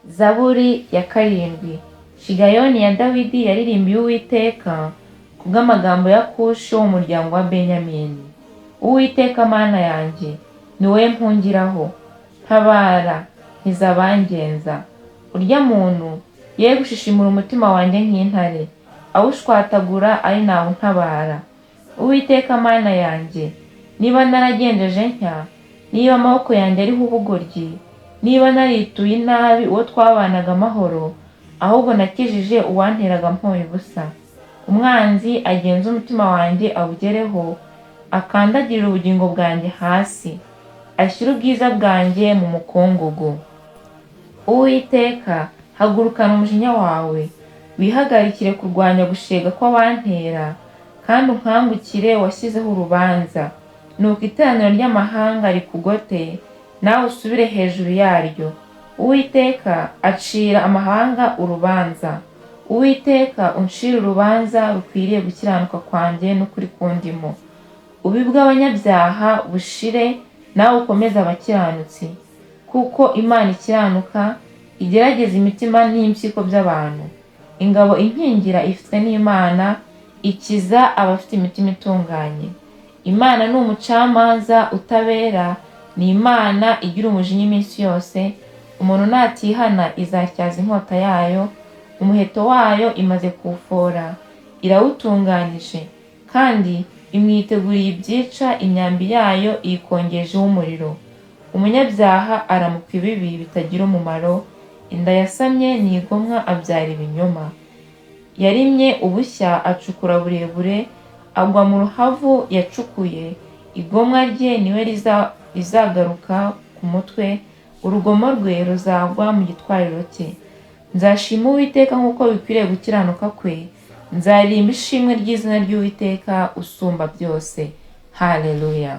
Zaburi ya 7. Shigayoni ya Dawidi yaririmbiye Uwiteka kubw'amagambo ya Kushi wo mu muryango wa Benyamini. Uwiteka Mana yanjye, ni wowe mpungiraho, ntabara, nkiza abangenza. Urya muntu ye gushishimura umutima wanjye nk'intare, awushwatagura ari ntawe untabara. Uwiteka Mana yanjye, niba naragenjeje ntya, niba amaboko yanjye ariho ubugoryi, niba narituye inabi uwo twabanaga amahoro, ahubwo nakijije uwanteraga mpoye ubusa. Umwanzi agenze umutima wanjye awugereho, akandagirire ubugingo bwanjye hasi, ashyire ubwiza bwanjye mu mukungugu. Uwiteka, hagurukana umujinya wawe, wihagarikire kurwanya gushega kw'abantera, kandi unkangukire washyizeho urubanza. Nuko iteraniro ry'amahanga rikugote, nawe usubire hejuru yaryo. Uwiteka acira amahanga urubanza. Uwiteka, uncire urubanza rukwiriye gukiranuka kwanjye n'ukuri kundimo. Ububi bw'abanyabyaha bushire, nawe ukomeze abakiranutsi. Kuko Imana ikiranuka, igerageza imitima n'impyiko by'abantu. Ingabo inkingira ifitwe n'Imana, ikiza abafite imitima itunganye. Imana ni umucamanza utabera, ni Imana igira umujinya iminsi yose. Umuntu natihana izatyaza inkota yayo, umuheto wayo imaze kuwufora, irawutunganije, kandi imwiteguriye ibyica, imyambi yayo iyikongejeho umuriro. Umunyabyaha aramuka ibibi bitagira umumaro, inda yasamye ntigomwa abyara ibinyoma. Yarimye ubushya acukura burebure, agwa mu ruhavu yacukuye, igomwa rye niwe rizagaruka ku mutwe, urugomo rwe ruzagwa mu gitwariro cye. Nzashima Uwiteka nk'uko bikwiriye gukiranuka kwe, nzaririmba ishimwe ry'izina ry'Uwiteka usumba byose. Haleluya.